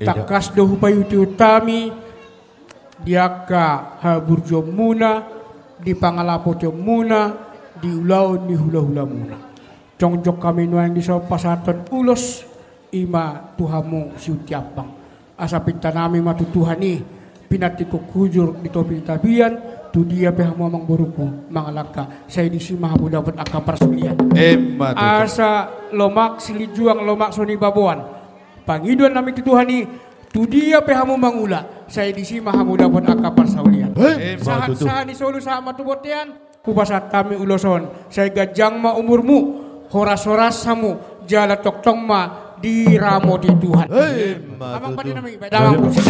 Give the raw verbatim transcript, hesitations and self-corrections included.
Tangkas do hupaihutihut hami di angka haburjuonmuna, di pangalapotionmuna, di ulaon ni hulahulamuna. Jongjong hami nuaeng dison pasahathon ulos, i ma tu hamu siunti ampang. Asa pintanami ma tu Tuhan i, pinantikhon hujur di topi ni tapian, tu dia pe hamu amang boruku mangalangka, sai disi ma hamu dapot angka parsulian. Emma tutu. Asa lomak silinjuang, lomak so nibaboan. Pangidoannami tu Tuhan i, tu dia pe hamu mangula, sai disi ma hamu dapot angka parsaulian. Emma tutu. Sahat saha ni solu sahat ma tu bontean, hupasahat hami ulos on, sai ganjang ma umurmu, horas-horas hamu, jala tongtong ma diramoti Tuhan. Emma tutu. Amang pande nami, baen damang kursi.